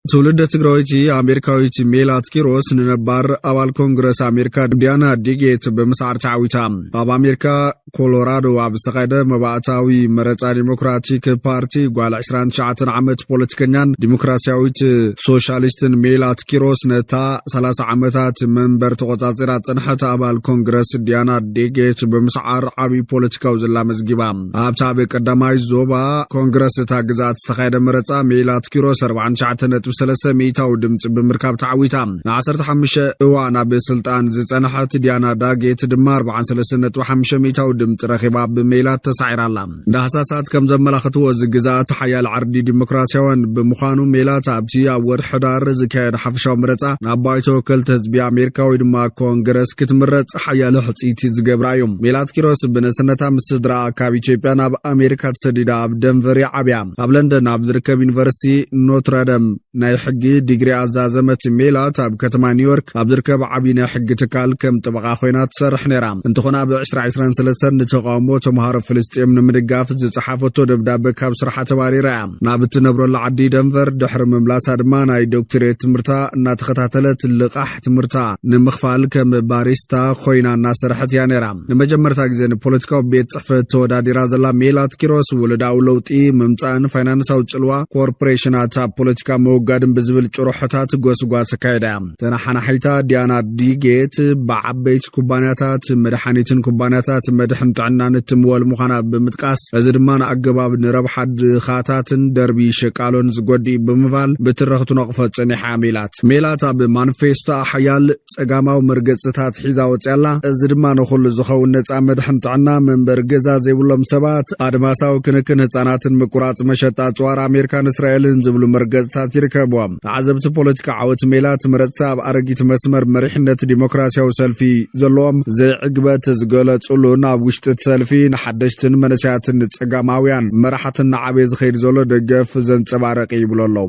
ትውልደ ትግራወይቲ ኣሜሪካዊት ሜላት ኪሮስ ንነባር ኣባል ኮንግረስ ኣሜሪካ ዲያና ዲጌት ብምስዓር ተዓዊታ። ኣብ ኣሜሪካ ኮሎራዶ ኣብ ዝተኻየደ መባእታዊ መረፃ ዲሞክራቲክ ፓርቲ፣ ጓል ዕስራን ትሽዓተን ዓመት ፖለቲከኛን ዲሞክራሲያዊት ሶሻሊስትን ሜላት ኪሮስ ነታ ሰላሳ ዓመታት መንበር ተቆፃፂራ ዝፀንሐት ኣባል ኮንግረስ ዲያና ዲጌት ብምስዓር ዓብዪ ፖለቲካዊ ዝላ መዝጊባ። ኣብታ ኣብ ቀዳማይ ዞባ ኮንግረስ እታ ግዛት ዝተኻየደ መረፃ ሜላት ኪሮስ ኣርባዓን ትሽዓተ ነጥቢ ሰለስተ ሚእታዊ ድምፂ ብምርካብ ተዓዊታ። ን ዓሰርተ ሓሙሽተ እዋን ኣብ ስልጣን ዝፀንሐት ዲያና ዳጌት ድማ ኣርባዓን ሰለስተ ነጥቢ ሓሙሽተ ሚእታዊ ድምፂ ረኺባ ብሜላት ተሳዒራ ኣላ። ዳህሳሳት ከም ዘመላኽትዎ፣ እዚ ግዛት ሓያል ዓርዲ ዲሞክራሲያውያን ብምዃኑ፣ ሜላት ኣብቲ ኣብ ወርሒ ሕዳር ዝካየድ ሓፈሻዊ መረፃ ናብ ባይቶ ወከልቲ ህዝቢ ኣሜሪካ ወይ ድማ ኮንግረስ ክትምረፅ ሓያል ሕፅይቲ ዝገብራ እዩ። ሜላት ኪሮስ ብንእስነታ ምስ ስድራ ካብ ኢትዮጵያ ናብ ኣሜሪካ ተሰዲዳ ኣብ ደንቨር እያ ዓብያ። ኣብ ለንደን ኣብ ዝርከብ ዩኒቨርሲቲ ኖትረደም ናይ ሕጊ ዲግሪ ኣዛዘመት ሜላት፣ ኣብ ከተማ ኒውዮርክ ኣብ ዝርከብ ዓብዪ ናይ ሕጊ ትካል ከም ጠበቓ ኮይና ትሰርሕ ነይራ። እንተኾነ፣ ኣብ ዕስራ ዕስራን ሰለስተን ንተቓውሞ ተምሃሮ ፍልስጤም ንምድጋፍ ዝጸሓፈቶ ደብዳበ ካብ ስርሓ ተባሪራ እያ። ናብ እትነብረሉ ዓዲ ደንቨር ድሕሪ ምምላሳ ድማ፣ ናይ ዶክትሬት ትምህርታ እናተኸታተለት ልቓሕ ትምህርታ ንምኽፋል ከም ባሪስታ ኮይና እናሰርሐት እያ ነይራ። ንመጀመርታ ግዜ ንፖለቲካዊ ቤት ጽሕፈት ተወዳዲራ ዘላ ሜላት ኪሮስ፣ ውልዳዊ ለውጢ ምምጻእን ፋይናንሳዊ ጽልዋ ኮርፖሬሽናት ኣብ ፖለቲካ ምውጋድን ብዝብል ጭርሖታት ጎስጓስ ኣካይዳ እያ። ተነሓናሒታ ዲያና ዲጌት፣ ብዓበይቲ ኩባንያታት መድሓኒትን ኩባንያታት መድሕን ጥዕናን እትምወል ምዃና ብምጥቃስ፣ እዚ ድማ ንኣገባብ ንረብሓ ድኻታትን ደርቢ ሸቃሎን ዝጎድእ እዩ ብምባል ብትረኽቱ ነቕፎ ጸኒሓ። ሜላት ሜላት ኣብ ማኒፌስቶኣ ሓያል ጸጋማዊ መርገጽታት ሒዛ ወጽያ ኣላ። እዚ ድማ ንኹሉ ዝኸውን ነጻ መድሕን ጥዕና፣ መንበሪ ገዛ ዘይብሎም ሰባት፣ ኣድማሳዊ ክንክን ህጻናትን ምቁራጽ መሸጣ ኣጽዋር ኣሜሪካን እስራኤልን ዝብሉ መርገጽታት ይርከብዎም። ተዓዘብቲ ፖለቲካ ዓወት ሜላት መረጽቲ ኣብ ኣረጊት መስመር መሪሕነት ዲሞክራሲያዊ ሰልፊ ዘለዎም ዘይዕግበት ዝገለጹሉን ኣብ ውሽጢ እቲ ሰልፊ ንሓደሽትን መንእሰያትን ጸጋማውያን መራሕትን ንዓበየ ዝኸይድ ዘሎ ደገፍ ዘንጸባረቕ ይብሉ ኣለዉ።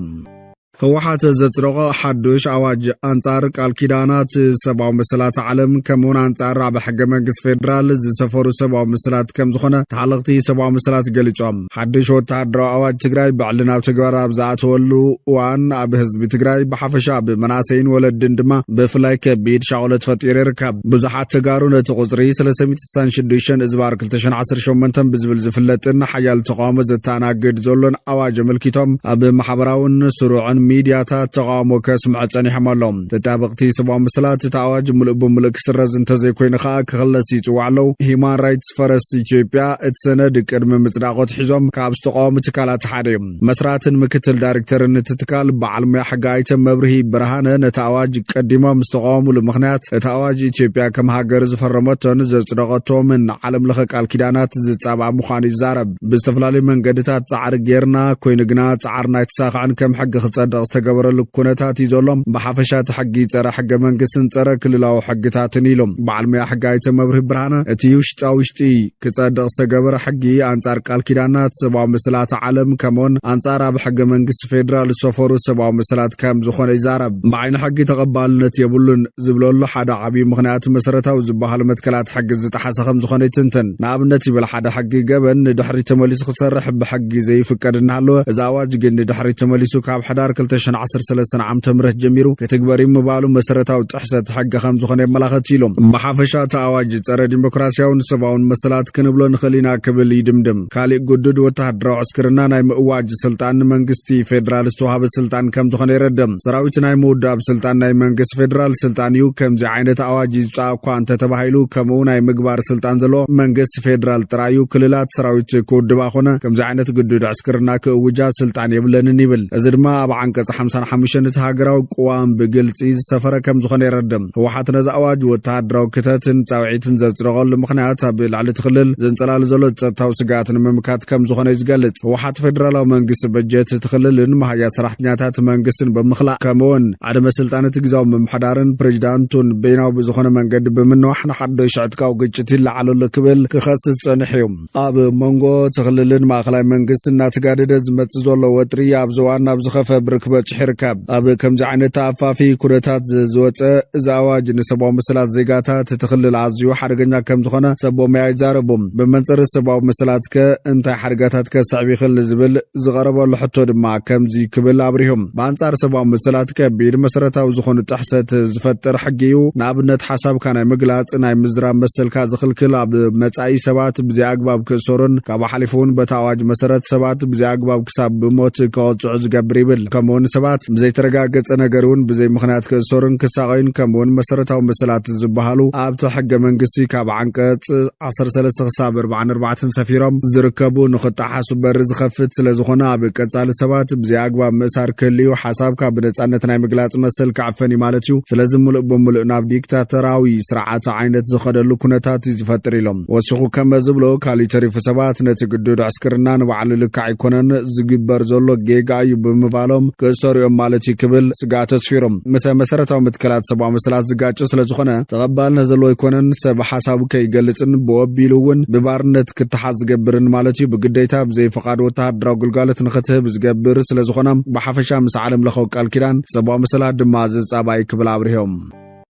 ህወሓት ዘጽደቖ ሓዱሽ ኣዋጅ ኣንጻር ቃል ኪዳናት ሰብኣዊ መሰላት ዓለም፣ ከምኡውን ኣንጻር ኣብ ሕገ መንግስቲ ፌዴራል ዝሰፈሩ ሰብኣዊ መሰላት ከም ዝኾነ ተሓለቕቲ ሰብኣዊ መሰላት ገሊጾም። ሓዱሽ ወተሃደራዊ ኣዋጅ ትግራይ ብዕሊ ናብ ተግባር ኣብ ዝኣተወሉ እዋን፣ ኣብ ህዝቢ ትግራይ ብሓፈሻ፣ ኣብ መናእሰይን ወለድን ድማ ብፍላይ ከቢድ ሻቕሎት ፈጢሩ ይርከብ። ብዙሓት ተጋሩ ነቲ ቁጽሪ ሰለስተ ሚእቲ ስሳን ሽዱሽተን እዝባር ክልተ ሽሕን ዓሰርተ ሸሞንተን ብዝብል ዝፍለጥን ሓያል ተቃውሞ ዘተኣናግድ ዘሎን ኣዋጅ ኣመልኪቶም ኣብ ማሕበራውን ስሩዕን ሚድያታት ተቃውሞ ከስምዑ ጸኒሖም ኣለዉ። ተጣበቕቲ ሰብኣዊ መሰላት፣ እቲ ኣዋጅ ምሉእ ብምሉእ ክስረዝ እንተዘይኮይኑ ከኣ ክኽለስ ይጽውዑ ኣለዉ። ሂዩማን ራይትስ ፈረስት ኢትዮጵያ እቲ ሰነድ ቅድሚ ምጽዳቑ ኣትሒዞም ካብ ዝተቃወሙ ትካላት ሓደ እዩ። መስራትን ምክትል ዳይሬክተርን እቲ ትካል በዓል ሙያ ሕጊ ኣይተ መብርሂ ብርሃነ፣ ነቲ ኣዋጅ ቀዲሞም ዝተቃወሙሉ ምኽንያት፣ እቲ ኣዋጅ ኢትዮጵያ ከም ሃገር ዝፈረመቶን ዘጽደቐቶምን ዓለም ለኸ ቃል ኪዳናት ዝጻባእ ምዃኑ ይዛረብ። ብዝተፈላለዩ መንገድታት ጻዕሪ ጌርና፣ ኮይኑ ግና ጻዕርና ኣይተሳኽዐን፣ ከም ሕጊ ክጸድቕ ዝተገበረሉ ኩነታት እዩ ዘሎ። ብሓፈሻ እቲ ሕጊ ጸረ ሕገ መንግስትን ጸረ ክልላዊ ሕግታትን ኢሉ። በዓል ሙያ ሕጊ ኣይተ መብርሂ ብርሃነ፣ እቲ ውሽጣ ውሽጢ ክጸድቕ ዝተገበረ ሕጊ ኣንጻር ቃል ኪዳናት ሰብኣዊ መሰላት ዓለም፣ ከምኡውን ኣንጻር ኣብ ሕገ መንግስቲ ፌዴራል ዝሰፈሩ ሰብኣዊ መሰላት ከም ዝኾነ ይዛረብ። ብዓይኒ ሕጊ ተቐባልነት የብሉን ዝብለሉ ሓደ ዓብዪ ምኽንያት፣ መሰረታዊ ዝበሃሉ መትከላት ሕጊ ዝጠሓሰ ከም ዝኾነ ይትንትን። ንኣብነት ይብል፣ ሓደ ሕጊ ገበን ንድሕሪት ተመሊሱ ክሰርሕ ብሕጊ ዘይፍቀድ እናሃለወ፣ እዚ ኣዋጅ ግን ንድሕሪት ተመሊሱ ካብ ሕዳር ክልተ ሽሕን ዓሰርተ ሰለስተን ዓመተ ምህረት ጀሚሩ ክትግበር እዩ ምባሉ መሰረታዊ ጥሕሰት ሕጊ ከም ዝኾነ የመላኸት ኢሉ። ብሓፈሻ እቲ ኣዋጅ ጸረ ዲሞክራሲያውን ሰብኣውን መሰላት ክንብሎ ንኽእል ኢና ክብል ይድምድም። ካሊእ ግዱድ ወተሃደራዊ ዕስክርና ናይ ምእዋጅ ስልጣን ንመንግስቲ ፌዴራል ዝተዋህበ ስልጣን ከም ዝኾነ የረድም። ሰራዊት ናይ ምውዳብ ስልጣን ናይ መንግስቲ ፌዴራል ስልጣን እዩ። ከምዚ ዓይነት ኣዋጅ ይውጻእ እኳ እንተተባሂሉ፣ ከምኡ ናይ ምግባር ስልጣን ዘለዎ መንግስቲ ፌዴራል ጥራይ እዩ። ክልላት ሰራዊት ክውድባ ኮነ ከምዚ ዓይነት ግዱድ ዕስክርና ክእውጃ ስልጣን የብለንን ይብል። እዚ ድማ ኣብ ዓንቀጽ ሓምሳን ሓሙሽተን እቲ ሃገራዊ ቅዋም ብግልጺ ዝሰፈረ ከም ዝኾነ የረድም። ህወሓት ነዚ ኣዋጅ ወተሃደራዊ ክተትን ጻውዒትን ዘጽደቐሉ ምኽንያት፣ ኣብ ልዕሊ እቲ ክልል ዘንጸላሉ ዘሎ ጸጥታዊ ስግኣት ንምምካት ከም ዝኾነ እዩ ዝገልጽ። ህወሓት ፌደራላዊ መንግስቲ በጀት እቲ ክልልን መሃያ ሰራሕተኛታት መንግስትን ብምኽላእ፣ ከምኡውን ዕድመ ስልጣን እቲ ግዛዊ ምምሕዳርን ፕሬዚዳንቱን በይናዊ ብዝኾነ መንገዲ ብምንዋሕ፣ ንሓደሽ ዕጥቃዊ ግጭት ይለዓል ኣሎ ክብል ክኸስስ ጸኒሑ እዩ። ኣብ መንጎ እቲ ክልልን ማእኸላይ መንግስቲ እናተጋደደ ዝመጽእ ዘሎ ወጥሪ፣ ኣብዚ እዋን ናብ ዝኸፈ ብርኪ ክበጽሕ ይርከብ። ኣብ ከምዚ ዓይነት ተኣፋፊ ኩነታት ዝ-፣ ዝወጸ እዚ ኣዋጅ ንሰብኣዊ መሰላት ዜጋታት እቲ ክልል ኣዝዩ ሓደገኛ ከም ዝኾነ ሰብ ሞያ ይዛረቡ። ብመንጽር ሰብኣዊ መሰላት ከ እንታይ ሓደጋታት ከስዕብ ይኽእል ንዝብል ዝቐረበሉ ሕቶ ድማ ከምዚ ክብል ኣብሪሁ። ብኣንጻር ሰብኣዊ መሰላት ከቢድ መሰረታዊ ዝኾኑ ጥሕሰት ዝፈጥር ሕጊ እዩ። ንኣብነት ሓሳብካ ናይ ምግላጽ፣ ናይ ምዝራብ መሰልካ ዝኽልክል፣ ኣብ መጻኢ ሰባት ብዘይ ኣግባብ ክእሰሩን ካብ ሓሊፉ እውን በቲ ኣዋጅ መሰረት ሰባት ብዘይ ኣግባብ ክሳብ ብሞት ክቐጽዑ ዝገብር ይብል። ከምኡውን ሰባት ብዘይተረጋገጸ ነገር እውን ብዘይ ምኽንያት ክእሰሩን ክሳቐዩን ከምኡውን መሰረታዊ መሰላት ዝበሃሉ ኣብቲ ሕገ መንግስቲ ካብ ዓንቀጽ ዓሰርተ ሰለስተ ክሳብ ኣርባዓን ኣርባዕተን ሰፊሮም ዝርከቡ ንኽጠሓሱ በር ዝኸፍት ስለ ዝኾነ ኣብ ቀጻሊ ሰባት ብዘይ ኣግባብ ምእሳር ክህልዩ ሓሳብካ ብነጻነት ናይ ምግላጽ መሰል ክዕፈን እዩ ማለት እዩ። ስለዚ ምሉእ ብምሉእ ናብ ዲክታተራዊ ስርዓት ዓይነት ዝኸደሉ ኩነታት እዩ ዝፈጥር ኢሎም። ወሲኹ ከመ ዝብሎ ካሊእ ተሪፉ ሰባት ነቲ ግዱድ ዕስክርና ንባዕሉ ልክዕ ኣይኮነን ዝግበር ዘሎ ጌጋ እዩ ብምባሎም ክእሰሩ እዮም ማለት እዩ ክብል ስግኣት ኣስፊሮም። ምስ መሰረታዊ መትከላት ሰብኣዊ መሰላት ዝጋጭ ስለ ዝኾነ ተቐባልነት ዘለዎ ኣይኮነን። ሰብ ሓሳቡ ከይገልጽን ብወቢሉ እውን ብባርነት ክትሓዝ ዝገብርን ማለት እዩ። ብግዴታ ብዘይ ፍቓድ ወተሃደራዊ ግልጋሎት ንኽትህብ ዝገብር ስለ ዝኾነ ብሓፈሻ ምስ ዓለም ለኻዊ ቃል ኪዳን ሰብኣዊ መሰላት ድማ ዝጻባይ ክብል ኣብሪሆም።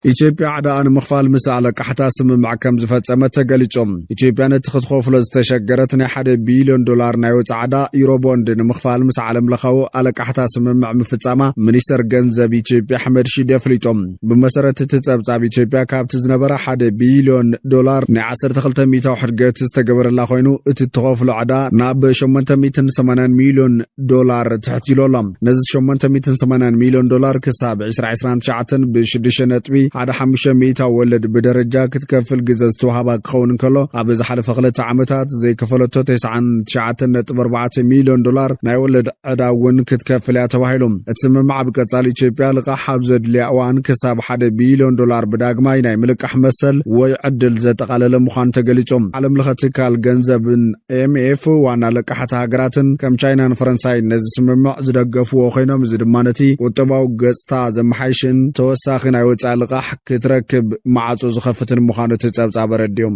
ኢትዮጵያ ዕዳኣ ንምኽፋል ምስ ኣለቃሕታ ስምምዕ ከም ዝፈጸመት ተገሊጹ። ኢትዮጵያ ነቲ ክትኸፍሎ ዝተሸገረት ናይ ሓደ ቢልዮን ዶላር ናይ ወጻኢ ዕዳ ዩሮቦንድ ንምኽፋል ምስ ዓለም ለኻዊ ኣለቃሕታ ስምምዕ ምፍጻማ ሚኒስተር ገንዘብ ኢትዮጵያ ኣሕመድ ሺዴ ኣፍሊጡ። ብመሰረት እቲ ጸብጻብ ኢትዮጵያ ካብቲ ዝነበረ ሓደ ቢልዮን ዶላር ናይ ዓሰርተ ክልተ ሚእታዊ ሕድገት ዝተገበረላ ኮይኑ እቲ እትኸፍሎ ዕዳ ናብ ሸሞንተ ሚእትን ሰማንያን ሚልዮን ዶላር ትሕት ኢሉ ኣሎ። ነዚ ሸሞንተ ሚእትን ሰማንያን ሚልዮን ዶላር ክሳብ ዕስራ ዕስራን ትሽዓተን ብ ሽዱሽተ ነጥቢ ሓደ ሓሙሽተ ሚእታዊ ወለድ ብደረጃ ክትከፍል ግዘ ዝተዋህባ ክኸውን እንከሎ፣ ኣብ ዝሓለፈ ክልተ ዓመታት ዘይከፈለቶ ተስዓን ትሽዓተን ነጥቢ ኣርባዕተ ሚልዮን ዶላር ናይ ወለድ ዕዳ እውን ክትከፍል እያ ተባሂሉ። እቲ ስምምዕ ኣብ ቀጻሊ ኢትዮጵያ ልቓሕ ኣብ ዘድልያ እዋን ክሳብ ሓደ ቢልዮን ዶላር ብዳግማይ ናይ ምልቃሕ መሰል ወይ ዕድል ዘጠቓለለ ምዃኑ ተገሊጹ። ዓለም ለኸ ትካል ገንዘብን ኤምኤፍ ዋና ለቃሕቲ ሃገራትን ከም ቻይናን ፈረንሳይን ነዚ ስምምዕ ዝደገፍዎ ኮይኖም፣ እዚ ድማ ነቲ ቁጠባዊ ገጽታ ዘመሓይሽን ተወሳኺ ናይ ወጻኢ ልቓሕ ክትረክብ ማዕጾ ዝኸፍትን ምዃኑ እቲ ጸብጻብ ኣረዲኡ።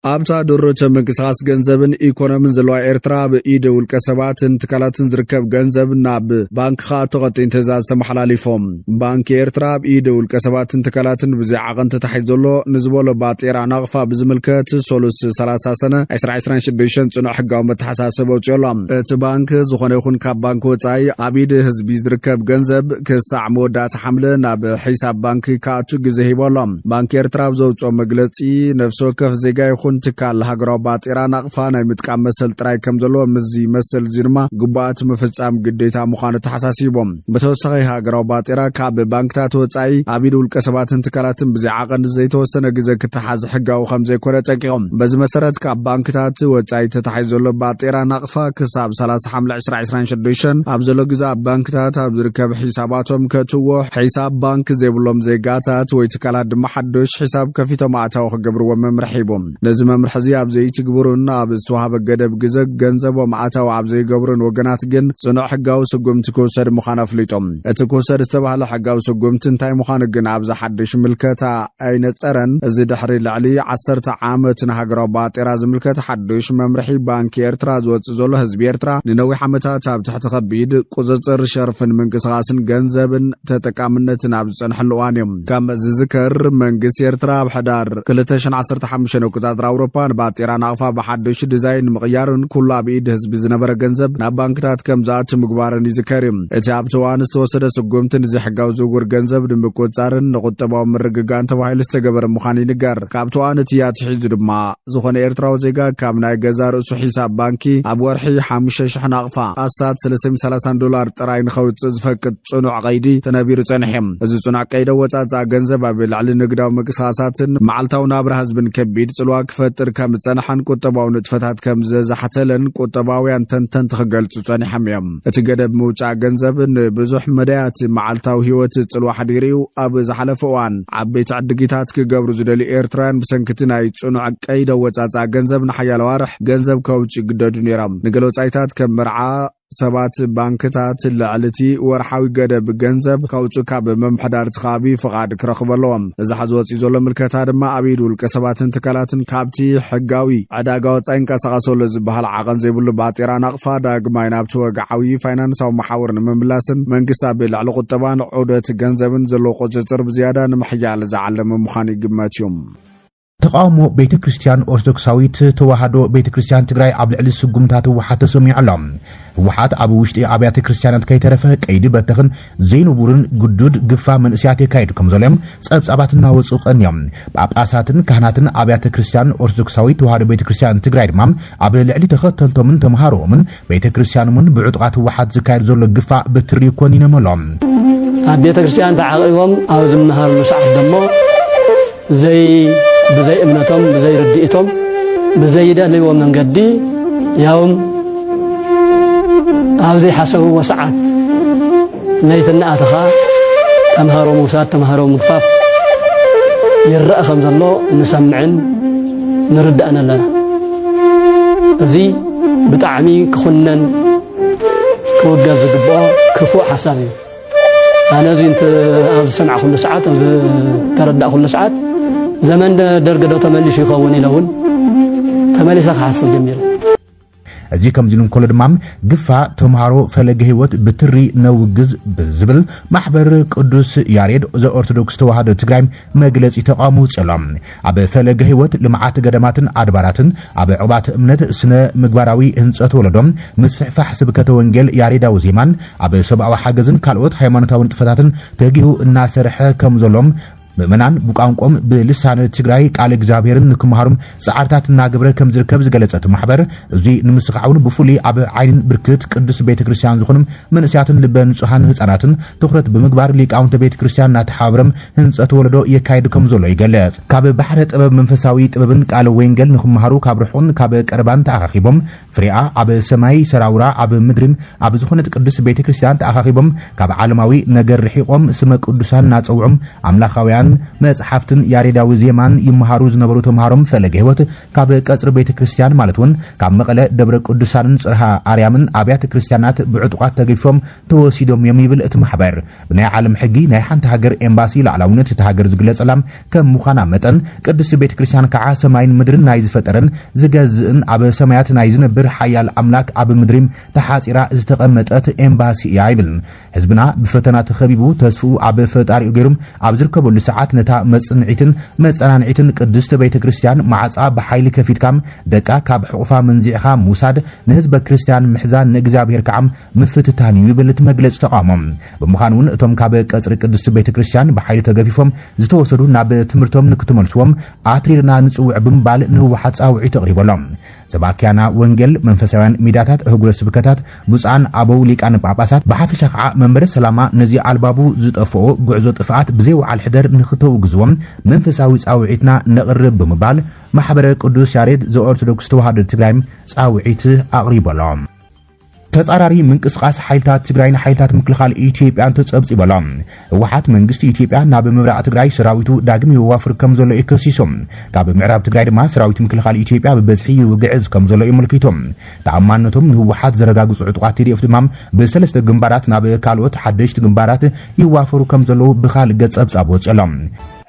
ኣብታ ድርት ምንቅስቓስ ገንዘብን ኢኮኖምን ዘለዋ ኤርትራ፣ ኣብ ኢድ ውልቀ ሰባትን ትካላትን ዝርከብ ገንዘብ ናብ ባንክ ክኣቱ ቀጢን ትእዛዝ ተመሓላሊፎም። ባንክ ኤርትራ ኣብ ኢድ ውልቀ ሰባትን ትካላትን ብዘይ ዓቐን ተታሒዙ ዘሎ ንዝበሎ ባጤራ ናቕፋ ብዝምልከት፣ ሰሉስ ሰላሳ ሰነ ዕስራ ዕስራን ሽዱሽተን ጽኑዕ ሕጋዊ መተሓሳሰቢ ኣውጺኡ ኣሎ። እቲ ባንክ ዝኾነ ይኹን ካብ ባንክ ወጻኢ ኣብ ኢድ ህዝቢ ዝርከብ ገንዘብ ክሳዕ መወዳእታ ሓምለ ናብ ሒሳብ ባንክ ክኣቱ ግዜ ሂቡ ኣሎ። ባንክ ኤርትራ ኣብ ዘውጽኦ መግለጺ፣ ነፍሲ ወከፍ ዜጋ ይኹን ትካል ሃገራዊ ባጤራ ናቕፋ ናይ ምጥቃም መሰል ጥራይ ከም ዘለዎ፣ ምስዚ መሰል እዚ ድማ ግቡኣት ምፍጻም ግዴታ ምዃኑ ተሓሳሲቦም። ብተወሳኺ ሃገራዊ ባጤራ ካብ ባንክታት ወጻኢ ኣብ ኢድ ውልቀ ሰባትን ትካላትን ብዘይ ዓቐን ዘይተወሰነ ግዜ ክተሓዝ ሕጋዊ ከም ዘይኮነ ጠቂቖም። በዚ መሰረት ካብ ባንክታት ወጻኢ ተታሒዙ ዘሎ ባጤራ ናቕፋ ክሳብ ሰላሳ ሓምለ ዕስራ ዕስራን ሽዱሽተን ኣብ ዘሎ ግዜ ኣብ ባንክታት ኣብ ዝርከብ ሒሳባቶም ከእትዎ፣ ሒሳብ ባንክ ዘይብሎም ዜጋታት ወይ ትካላት ድማ ሓዱሽ ሒሳብ ከፊቶም ኣእታዊ ክገብርዎ መምርሒ ሂቦም። ነዚ መምርሒ እዚ ኣብ ዘይትግብሩን ኣብ ዝተዋህበ ገደብ ግዜ ገንዘቦም ኣእታዊ ኣብ ዘይገብሩን ወገናት ግን ጽኑዕ ሕጋዊ ስጉምቲ ክውሰድ ምዃኑ ኣፍሊጦም። እቲ ክውሰድ ዝተባህለ ሕጋዊ ስጉምቲ እንታይ ምዃኑ ግን ኣብዚ ሓድሽ ምልከታ ኣይነጸረን። እዚ ድሕሪ ልዕሊ ዓሰርተ ዓመት ንሃገራዊ ባጤራ ዝምልከት ሓድሽ መምርሒ ባንኪ ኤርትራ ዝወጽእ ዘሎ፣ ህዝቢ ኤርትራ ንነዊሕ ዓመታት ኣብ ትሕቲ ከቢድ ቁጽጽር ሸርፍን ምንቅስቓስን ገንዘብን ተጠቃምነትን ኣብ ዝጸንሐሉ እዋን እዩ። ከም ዝዝከር፣ መንግስቲ ኤርትራ ኣብ ሕዳር ክልተ ሽሕን ዓሰርተ ሓሙሽተን ኣቆጻጽራ ኣውሮፓ ንባጤራ ናቕፋ ብሓድሽ ዲዛይን ንምቕያርን ኩሉ ኣብ ኢድ ህዝቢ ዝነበረ ገንዘብ ናብ ባንክታት ከም ዝኣቱ ምግባርን ይዝከር እዩ። እቲ ኣብቲ እዋን ዝተወሰደ ስጉምቲ ንዘይሕጋዊ ዝውውር ገንዘብ ንምቁጽጻርን ንቁጠባዊ ምርግጋእን ተባሂሉ ዝተገበረ ምዃኑ ይንገር። ካብቲ እዋን እቲ ኣትሒዙ ድማ ዝኾነ ኤርትራዊ ዜጋ ካብ ናይ ገዛ ርእሱ ሒሳብ ባንኪ ኣብ ወርሒ ሓሙሽተ ሽሕ ናቕፋ ኣስታት ሰለስተ ሚእትን ሰላሳን ዶላር ጥራይ ንኸውጽእ ዝፈቅድ ጽኑዕ ቀይዲ ተነቢሩ ጸኒሑ። እዚ ጽኑዕ ቀይዲ ኣወጻጽኣ ገንዘብ ኣብ ልዕሊ ንግዳዊ ምንቅስቓሳትን መዓልታዊ ናብራ ህዝብን ከቢድ ጽልዋ ክፈጥር ከም ዝጸንሐን ቁጠባዊ ንጥፈታት ከም ዘዛሕተለን ቁጠባውያን ተንተንቲ ክገልጹ ጸኒሖም እዮም። እቲ ገደብ ምውጻእ ገንዘብ ንብዙሕ መዳያት መዓልታዊ ህይወት ጽልዋ ሓዲሩ እዩ። ኣብ ዝሓለፈ እዋን ዓበይቲ ዕድጊታት ክገብሩ ዝደልዩ ኤርትራውያን ብሰንኪ እቲ ናይ ጽኑዕ ቀይዲ ኣወጻጽኣ ገንዘብ ንሓያሎ ኣዋርሕ ገንዘብ ከውጽኡ ይግደዱ ነይሮም። ንገለ ወጻኢታት ከም መርዓ፣ ሰባት ባንክታት ልዕሊ እቲ ወርሓዊ ገደብ ገንዘብ ከውፁ ካብ መምሕዳር እቲ ከባቢ ፍቓድ ክረኽቡ ኣለዎም። እዚ ሓዚ ወፂኡ ዘሎ ምልከታ ድማ ኣብ ኢድ ውልቀ ሰባትን ትካላትን ካብቲ ሕጋዊ ዕዳጋ ወፃኢ ይንቀሳቐሱ ኣሎ ዝበሃል ዓቐን ዘይብሉ ባጤራ ናቕፋ ዳግማይ ናብቲ ወግዓዊ ፋይናንሳዊ መሓውር ንምምላስን መንግስቲ ኣብ ልዕሊ ቁጠባን ዑደት ገንዘብን ዘለዎ ቁፅፅር ብዝያዳ ንምሕያል ዝዓለመ ምዃኑ ይግመት እዩ። ተቃውሞ ቤተ ክርስቲያን ኦርቶዶክሳዊት ተዋህዶ ቤተ ክርስቲያን ትግራይ ኣብ ልዕሊ ስጉምታት ህወሓት ተሰሚዑ ኣሎ። ህወሓት ኣብ ውሽጢ ኣብያተ ክርስቲያናት ከይተረፈ ቀይዲ በተኽን ዘይንቡርን ግዱድ ግፋ መንእስያት የካይዱ ከም ዘሎ እዮም ጸብጻባት እናወፁ ቀንዮም። ጳጳሳትን ካህናትን ኣብያተ ክርስቲያን ኦርቶዶክሳዊት ተዋህዶ ቤተ ክርስቲያን ትግራይ ድማ ኣብ ልዕሊ ተኸተልቶምን ተምሃሮኦምን ቤተ ክርስቲያን እውን ብዕጡቓት ህወሓት ዝካየድ ዘሎ ግፋ ብትሪ ኮኒኖም ኣሎ። ኣብ ቤተ ክርስቲያን ተዓቒቦም ኣብ ዝመሃርሉ ሰዓት ደሞ ዘይ ብዘይ እምነቶም ብዘይ ርድኢቶም ብዘይደልይዎ መንገዲ ያውም ኣብ ዘይሓሰብዎ ሰዓት ለይቲ እናኣተኻ ተምሃሮ ምውሳድ ተምሃሮ ምግፋፍ ይረአ ከም ዘሎ ንሰምዕን ንርዳእን ኣለና። እዚ ብጣዕሚ ክኹነን ክውገዝ ዝግብኦ ክፉእ ሓሳብ እዩ። ኣነ እዚ እንት ኣብ ዝሰማዕኩሉ ሰዓት ኣብ ዝተረዳእኩሉ ሰዓት ዘመን ደ- ደርግ ዶ ተመሊሱ ይኸውን ኢለ እውን ተመሊሰ ክሓስብ ጀሚረ። እዚ ከምዚ ኢሉ እንከሎ ድማ ግፋ ተምሃሮ ፈለገ ህይወት ብትሪ ነውግዝ ብዝብል ማሕበር ቅዱስ ያሬድ ዘኦርቶዶክስ ተዋህዶ ትግራይ መግለጺ ተቃውሞ ውፅእ ኣሎ። ኣብ ፈለገ ህይወት ልምዓት ገዳማትን ኣድባራትን ኣብ ዕቑባት እምነት ስነ ምግባራዊ ህንፀት ወለዶ ምስፍሕፋሕ ስብከተ ወንጌል ያሬዳዊ ዜማን ኣብ ሰብኣዊ ሓገዝን ካልኦት ሃይማኖታዊ ንጥፈታትን ተጊሁ እናሰርሐ ከም ዘሎ ምእመናን ብቋንቆም ብልሳነ ትግራይ ቃል እግዚኣብሔርን ንክመሃሩም ፃዕርታት እናገበረ ከም ዝርከብ ዝገለጸ እቲ ማሕበር እዚ ንምስኻዕ እውን ብፍሉይ ኣብ ዓይንን ብርክት ቅዱስ ቤተ ክርስቲያን ዝኾኑ መንእስያትን ልበ ንጹሃን ህፃናትን ትኹረት ብምግባር ሊቃውንተ ቤተ ክርስቲያን እናተሓባበረም ህንፀት ወለዶ የካይድ ከም ዘሎ ይገልጽ። ካብ ባሕረ ጥበብ መንፈሳዊ ጥበብን ቃለ ወንጌል ንክመሃሩ ካብ ርሑቕን ካብ ቀረባን ተኣኻኺቦም ፍሬኣ ኣብ ሰማይ ሰራውራ ኣብ ምድሪ ኣብ ዝኾነት ቅድስት ቤተ ክርስቲያን ተኣኻኺቦም ካብ ዓለማዊ ነገር ርሒቖም ስመ ቅዱሳን እናጸውዑ ኣምላኻውያን መጽሓፍትን ያሬዳዊ ዜማን ይመሃሩ ዝነበሩ ተምሃሮም ፈለገ ህይወት ካብ ቀጽሪ ቤተ ክርስቲያን ማለት እውን ካብ መቐለ ደብረ ቅዱሳንን ጽርሃ ኣርያምን ኣብያተ ክርስቲያናት ብዕጡቓት ተገፊፎም ተወሲዶም እዮም ይብል እቲ ማሕበር። ብናይ ዓለም ሕጊ ናይ ሓንቲ ሃገር ኤምባሲ ላዕላውነት እቲ ሃገር ዝግለጸላ ከም ምዃና መጠን ቅድስቲ ቤተ ክርስቲያን ከዓ ሰማይን ምድርን ናይ ዝፈጠረን ዝገዝእን ኣብ ሰማያት ናይ ዝነብር ሓያል ኣምላክ ኣብ ምድሪ ተሓፂራ ዝተቐመጠት ኤምባሲ እያ ይብል። ህዝብና ብፈተና ተኸቢቡ ተስፍኡ ኣብ ፈጣሪኡ ገይሩ ኣብ ዝርከበሉ ሰዓት ነታ መፅንዒትን መፀናንዒትን ቅድስቲ ቤተ ክርስቲያን ማዕፃ ብሓይሊ ከፊትካ ደቃ ካብ ሕቑፋ መንዚዕኻ ምውሳድ ንህዝበ ክርስቲያን ምሕዛን ንእግዚኣብሔር ከዓ ምፍትታን እዩ ይብል እቲ መግለፂ ተቃውሞ። ብምዃኑ እውን እቶም ካብ ቀፅሪ ቅድስቲ ቤተ ክርስቲያን ብሓይሊ ተገፊፎም ዝተወሰዱ ናብ ትምህርቶም ንክትመልስዎም ኣትሪርና ንፅውዕ ብምባል ንህወሓት ፃውዒት ኣቕሪቦ ኣሎ። ሰባኪያና ወንጌል መንፈሳውያን ሚዳታት ኣህጉረ ስብከታት ብፁዓን ኣበው ሊቃነ ጳጳሳት ብሓፈሻ ከዓ መንበረ ሰላማ ነዚ ኣልባቡ ዝጠፍኦ ጉዕዞ ጥፍኣት ብዘይ ወዓል ሕደር ንክተውግዝዎም መንፈሳዊ ፃውዒትና ነቕርብ ብምባል ማሕበረ ቅዱስ ያሬድ ዘኦርቶዶክስ ተዋህዶ ትግራይ ፃውዒት ኣቕሪቦ ኣሎ። ተጻራሪ ምንቅስቃስ ሓይልታት ትግራይን ሓይልታት ምክልኻል ኢትዮጵያን ተጸብጺቡ ኣሎ። ህወሓት መንግስቲ ኢትዮጵያ ናብ ምብራቕ ትግራይ ሰራዊቱ ዳግም የዋፍር ከም ዘሎ እዩ ከሲሱ። ካብ ምዕራብ ትግራይ ድማ ሰራዊት ምክልኻል ኢትዮጵያ ብበዝሒ ይውግዕዝ ከም ዘሎ እዩ ኣመልኪቱ። ተኣማንነቶም ንህወሓት ዘረጋግጹ ዕጡቓት ቲ ዲ ኤፍ ድማ ብሰለስተ ግንባራት ናብ ካልኦት ሓደሽቲ ግንባራት ይዋፈሩ ከም ዘለዉ ብኻልእ ገጽ ጸብጻብ ወጺኡ ኣሎ።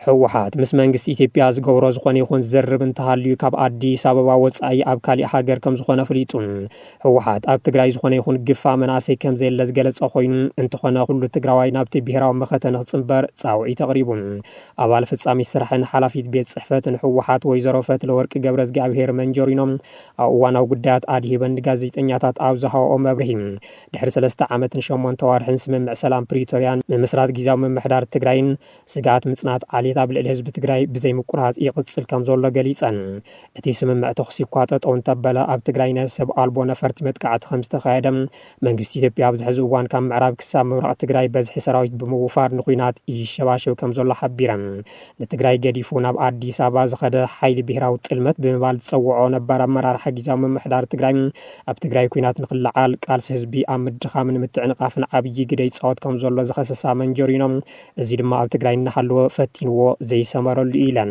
ህወሓት ምስ መንግስቲ ኢትዮጵያ ዝገብሮ ዝኾነ ይኹን ዝርርብ እንተሃልዩ ካብ ኣዲስ ኣበባ ወፃኢ ኣብ ካሊእ ሃገር ከም ዝኾነ ኣፍሊጡ። ህወሓት ኣብ ትግራይ ዝኾነ ይኹን ግፋ መናእሰይ ከም ዘየለ ዝገለፀ ኮይኑ፣ እንተኾነ ኩሉ ትግራዋይ ናብቲ ብሄራዊ መኸተ ንክፅንበር ፃውዒት ኣቕሪቡ። ኣባል ፈፃሚት ስራሕን ሓላፊት ቤት ፅሕፈትን ህወሓት ወይዘሮ ፈትለወርቅ ገብረእግዚኣብሄር መንጀሪኖ ኣብ እዋናዊ ጉዳያት ኣድሂበን ንጋዜጠኛታት ኣብ ዝሃብኦ መብርሂ፣ ድሕሪ ሰለስተ ዓመትን ሸሞንተ ዋርሕን ስምምዕ ሰላም ፕሪቶርያን ምምስራት ግዝያዊ ምምሕዳር ትግራይን ስግኣት ምፅናት ዓሌት ኣብ ልዕሊ ህዝቢ ትግራይ ብዘይ ምቁራፅ ይቕፅል ከም ዘሎ ገሊፀን። እቲ ስምምዕ ተኹሲ እኳ ጠጠው እንተበለ ኣብ ትግራይ ናይ ሰብ ኣልቦ ነፈርቲ መጥቃዕቲ ከም ዝተኻየደ መንግስቲ ኢትዮጵያ ኣብዚ ሕዚ እዋን ካብ ምዕራብ ክሳብ ምብራቕ ትግራይ በዝሒ ሰራዊት ብምውፋር ንኹናት ይሸባሸብ ከም ዘሎ ሓቢረን። ንትግራይ ገዲፉ ናብ ኣዲስ ኣበባ ዝኸደ ሓይሊ ብሄራዊ ጥልመት ብምባል ዝፀውዖ ነባር ኣመራርሓ ግዝያዊ ምምሕዳር ትግራይ ኣብ ትግራይ ኲናት ንክለዓል ቃልሲ ህዝቢ ኣብ ምድኻምን ምትዕንቓፍን ዓብዪ ግደ ይፃወት ከም ዘሎ ዝኸሰሳ መንጀሪኖ፣ እዚ ድማ ኣብ ትግራይ እናሃለወ ፈቲንዎ ዘይሰመረሉ ኢለን።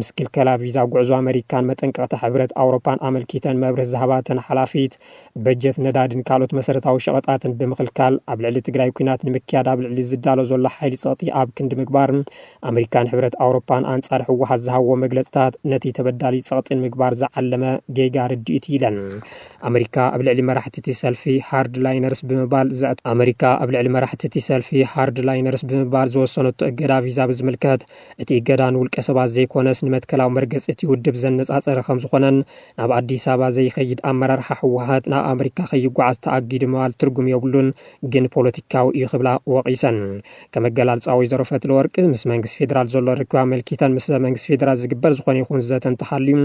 ምስ ክልከላ ቪዛ ጉዕዞ ኣመሪካን መጠንቀቕታ ሕብረት ኣውሮፓን ኣመልኪተን መብርህ ዝሃባተን ሓላፊት፣ በጀት ነዳድን ካልኦት መሰረታዊ ሸቐጣትን ብምኽልካል ኣብ ልዕሊ ትግራይ ኲናት ንምክያድ ኣብ ልዕሊ ዝዳሎ ዘሎ ሓይሊ ጸቕጢ ኣብ ክንዲ ምግባር፣ ኣመሪካን ሕብረት ኣውሮፓን ኣንጻር ህወሓት ዝሃብዎ መግለጽታት ነቲ ተበዳሊ ጸቕጢ ንምግባር ዝዓለመ ጌጋ ርድኢት ኢለን። ኣመሪካ ኣብ ልዕሊ መራሕቲ እቲ ሰልፊ ሃርድ ላይነርስ ብምባል ዘ- ኣመሪካ ኣብ ልዕሊ መራሕቲ እቲ ሰልፊ ሃርድ ላይነርስ ብምባል ዝወሰነቶ እገዳ ቪዛ ብዝምልከት፣ እቲ እገዳ ንውልቀ ሰባት ዘይኮነስ ንመትከላዊ መርገጺ እቲ ውድብ ዘነጻጸረ ከም ዝኾነን፣ ናብ ኣዲስ ኣበባ ዘይኸይድ ኣመራርሓ ህወሓት ናብ ኣመሪካ ከይጓዓዝ ተኣጊዱ ምባል ትርጉም የብሉን፣ ግን ፖለቲካዊ እዩ ክብላ ወቒሰን። ከም ኣገላልጻ ወይዘሮ ፈትለወርቅ፣ ምስ መንግስቲ ፌደራል ዘሎ ርክብ ኣመልኪተን፣ ምስ መንግስቲ ፌደራል ዝግበር ዝኾነ ይኹን ዘተ እንተሃልዩ፣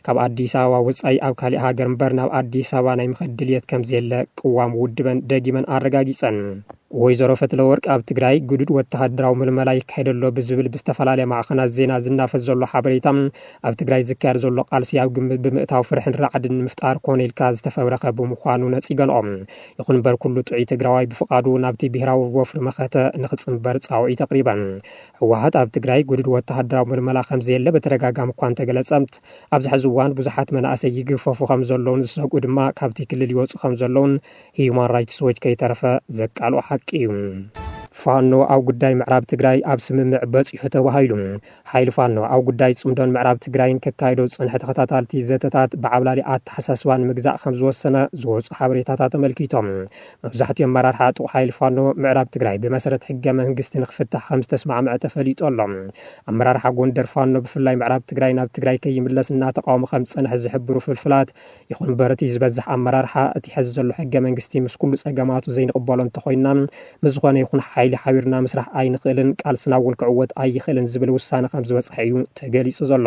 ካብ ኣዲስ ኣበባ ወጻኢ ኣብ ካሊእ ሃገር እምበር ናብ ኣዲስ ኣበባ ናይ ምኸድ ድልየት ከም ዘየለ ቅዋም ውድበን ደጊመን ኣረጋጊጸን። ወይዘሮ ፈትለወርቅ፣ ኣብ ትግራይ ግዱድ ወተሃደራዊ ምልመላ ይካየድ ኣሎ ብዝብል ብዝተፈላለየ ማዕኸናት ዜና ዝናፈስ ዘሎ ሓበሬታ፣ ኣብ ትግራይ ዝካየድ ዘሎ ቃልሲ ኣብ ግምት ብምእታው ፍርሕን ራዕድን ንምፍጣር ኮነ ኢልካ ዝተፈብረኸ ብምዃኑ ነጺገንኦ። ይኹን እምበር፣ ኩሉ ጥዑይ ትግራዋይ ብፍቓዱ ናብቲ ብሄራዊ ወፍሪ መኸተ ንኽጽንበር ጻውዒት ኣቕሪበን። ህወሓት ኣብ ትግራይ ግዱድ ወተሃደራዊ ምልመላ ከም ዘየለ ብተደጋጋሚ እኳ እንተገለጸት፣ ኣብዚ ሕዚ እዋን ብዙሓት መናእሰይ ይግፈፉ ከም ዘለውን ዝሰግኡ ድማ ካብቲ ክልል ይወጹ ከም ዘለውን ሂዩማን ራይትስ ዎች ከይተረፈ ዘቃልኦ ሓቂ እዩ። ፋኖ ኣብ ጉዳይ ምዕራብ ትግራይ ኣብ ስምምዕ በጺሑ ተባሂሉ። ሓይሊ ፋኖ ኣብ ጉዳይ ጽምዶን ምዕራብ ትግራይን ከካይዶ ዝጸንሐ ተኸታታልቲ ዘተታት ብዓብላሊ ኣተሓሳስባ ንምግዛእ ከም ዝወሰነ ዝወጹ ሓበሬታታት ኣመልኪቶም። መብዛሕትኡ ኣመራርሓ ዕጡቕ ሓይሊ ፋኖ ምዕራብ ትግራይ ብመሰረት ሕገ መንግስቲ ንክፍታሕ ከም ዝተስማዕምዐ ተፈሊጡ ኣሎ። ኣመራርሓ ጎንደር ፋኖ ብፍላይ ምዕራብ ትግራይ ናብ ትግራይ ከይምለስ እናተቃወመ ከም ዝጸንሐ ዝሕብሩ ፍልፍላት፣ ይኹን እምበር እቲ ዝበዝሕ ኣመራርሓ እቲ ሕዚ ዘሎ ሕገ መንግስቲ ምስ ኩሉ ጸገማቱ ዘይንቕበሎ እንተኾይንና፣ ምስ ዝኾነ ይኹን ሓይሊ ሓቢርና ምስራሕ ኣይንኽእልን፣ ቃልስና እውን ክዕወት ኣይኽእልን ዝብል ውሳነ ከም ዝበጽሐ እዩ ተገሊጹ ዘሎ።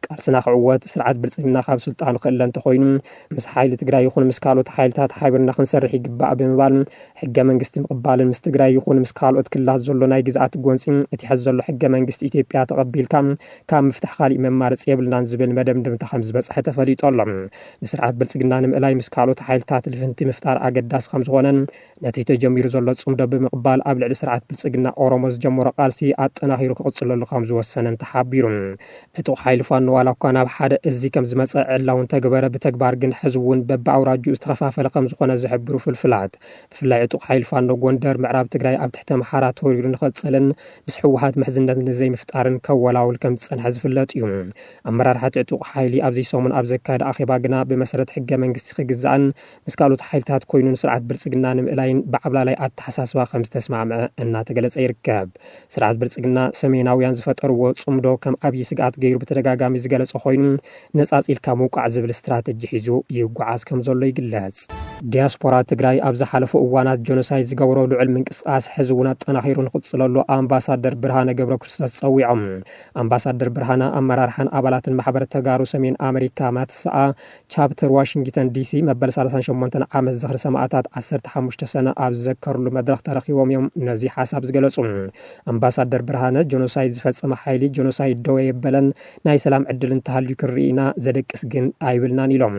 ቃልስና ክዕወት፣ ስርዓት ብልጽግና ካብ ስልጣኑ ክእለ እንተኾይኑ፣ ምስ ሓይሊ ትግራይ ይኹን ምስ ካልኦት ሓይልታት ሓቢርና ክንሰርሕ ይግባእ ብምባል፣ ሕገ መንግስቲ ምቕባልን ምስ ትግራይ ይኹን ምስ ካልኦት ክልላት ዘሎ ናይ ግዝኣት ጎንፂ እቲ ሕዚ ዘሎ ሕገ መንግስቲ ኢትዮጵያ ተቐቢልካ ካብ ምፍታሕ ካሊእ መማረፂ የብልናን ዝብል መደምደምታ ከም ዝበፅሐ ተፈሊጡ ኣሎ። ንስርዓት ብልፅግና ንምእላይ ምስ ካልኦት ሓይልታት ልፍንቲ ምፍጣር ኣገዳሲ ከም ዝኾነን ነቲ ተጀሚሩ ዘሎ ፅምዶ ብምቕባል ኣብ ልዕሊ ስርዓት ብልፅግና ኦሮሞ ዝጀመሮ ቃልሲ ኣጠናኺሩ ክቕፅለሉ ከም ዝወሰነን ተሓቢሩ። ዕጡቕ ሓይሊ ፋኖ ዋላ እኳ ናብ ሓደ እዚ ከም ዝመፀ ዕላዊ እንተገበረ፣ ብተግባር ግን ሕዚ እውን በብኣውራጅኡ ዝተኸፋፈለ ከም ዝኾነ ዝሕብሩ ፍልፍላት፣ ብፍላይ ዕጡቕ ሓይሊ ፋኖ ጎንደር ምዕራብ ትግራይ ኣብ ትሕቲ ኣምሓራ ተወሪሩ ንኽቕፅልን ምስ ህወሓት ምሕዝነት ንዘይምፍጣርን ከወላውል ከም ዝፀንሐ ዝፍለጥ እዩ። ኣመራርሓ እቲ ዕጡቕ ሓይሊ ኣብዚ ሰሙን ኣብ ዘካየደ ኣኼባ ግና ብመሰረት ሕገ መንግስቲ ክግዛእን ምስ ካልኦት ሓይልታት ኮይኑ ንስርዓት ብልፅግና ንምእላይን ብዓብላላይ ኣተሓሳስባ ከም ዝተስማዕመዐ እናተገለፀ ይርከብ። ስርዓት ብልፅግና ሰሜናውያን ዝፈጠርዎ ጽምዶ ከም ዓብዪ ስግኣት ገይሩ ብተደጋጋሚ ዝገለጾ ኮይኑ፣ ነጻጺልካ ምውቃዕ ዝብል ስትራተጂ ሒዙ ይጓዓዝ ከም ዘሎ ይግለጽ። ዲያስፖራ ትግራይ ኣብ ዝሓለፉ እዋናት ጀኖሳይድ ዝገበሮ ልዑል ምንቅስቃስ ሕዚ እውን ኣጠናኺሩ ንኽጽለሉ ኣምባሳደር ብርሃነ ገብረ ክርስቶስ ጸዊዖም። ኣምባሳደር ብርሃነ ኣመራርሓን ኣባላትን ማሕበር ተጋሩ ሰሜን ኣመሪካ ማትሰኣ ቻፕተር ዋሽንግተን ዲሲ መበል ሰላሳን ሸሞንተን ዓመት ዝኽሪ ሰማእታት ዓሰርተ ሓሙሽተ ሰነ ኣብ ዝዘከርሉ መድረኽ ተረኺቦም እዮም ነዚ ሓሳብ ዝገለጹ። ኣምባሳደር ብርሃነ፣ ጀኖሳይድ ዝፈጸመ ሓይሊ ጀኖሳይድ ደው የበለን፣ ናይ ሰላም ዕድል እንተሃልዩ ክንርኢ ኢና፣ ዘደቅስ ግን ኣይብልናን ኢሎም።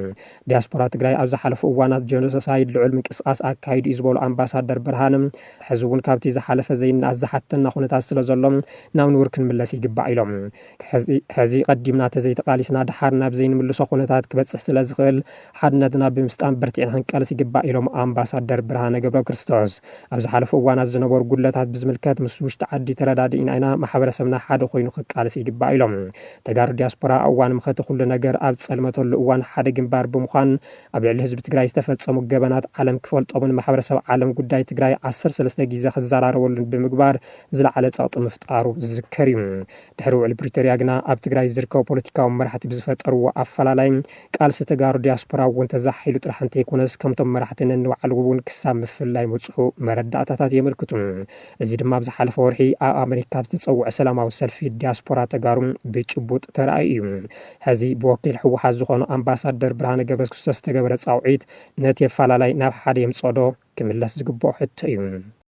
ዲያስፖራ ትግራይ ኣብ ዝሓለፉ እዋናት ጀኖሳይድ ልዑል ምንቅስቃስ ኣካይዱ እዩ ዝበሉ ኣምባሳደር ብርሃነ፣ ሕዚ እውን ካብቲ ዝሓለፈ ዘይነኣስ ዝሓተና ኩነታት ስለ ዘሎ ናብ ንቡር ክንምለስ ይግባእ ኢሎም። ሕዚ ቀዲምና ተዘይተቓሊስና ደሓር ናብ ዘይንምልሶ ኩነታት ክበፅሕ ስለ ዝኽእል ሓድነትና ብምስጣም በርቲዕና ክንቃለስ ይግባእ ኢሎም ኣምባሳደር ብርሃነ ገብረ ክርስቶስ። ኣብ ዝሓለፉ እዋናት ዝነበሩ ጉድለታት ብዝምልከት ምስ ውሽጢ ዓዲ ተረዳዲእና ኢና፣ ማሕበረሰብና ሓደ ኮይኑ ክቃለስ ይግባእ ኢሎም። ተጋሩ ዲያስፖራ ኣብ እዋን መኸተ ኩሉ ነገር ኣብ ዝፀልመተሉ እዋን ሓደ ግንባር ብምዃን ኣብ ልዕሊ ህዝቢ ትግራይ ዝተፈፀሙ ገበናት ዓለም ክፈልጦምን ማሕበረሰብ ዓለም ጉዳይ ትግራይ ዓሰርተ ሰለስተ ግዜ ክዘራረበሉን ብምግባር ዝለዓለ ፀቕጢ ምፍጣሩ ዝዝከር እዩ። ድሕሪ ውዕሊ ፕሪቶርያ ግና ኣብ ትግራይ ዝርከቡ ፖለቲካዊ መራሕቲ ብዝፈጠርዎ ኣፈላላይ ቃልሲ ተጋሩ ዲያስፖራ እውን ተዛሓሒሉ ጥራሕ እንተይኮነስ ከምቶም መራሕቲ ነንባዕሉ እውን ክሳብ ምፍልላይ ምብፅሑ መረዳእታታት የመልክቱ። እዚ ድማ ኣብ ዝሓለፈ ወርሒ ኣብ ኣመሪካ ኣብ ዝተፀውዐ ሰላማዊ ሰልፊ ዲያስፖራ ተጋሩ ብጭቡጥ ተራእዩ እዩ። ሕዚ ብወኪል ህወሓት ዝኾኑ ኣምባሳደር ብርሃነ ገብረክርስቶስ ዝተገበረ ፃውዒት ነቲ ኣፈላላይ ናብ ሓደ የምፅኦ ዶ ክምለስ ዝግብኦ ሕቶ እዩ።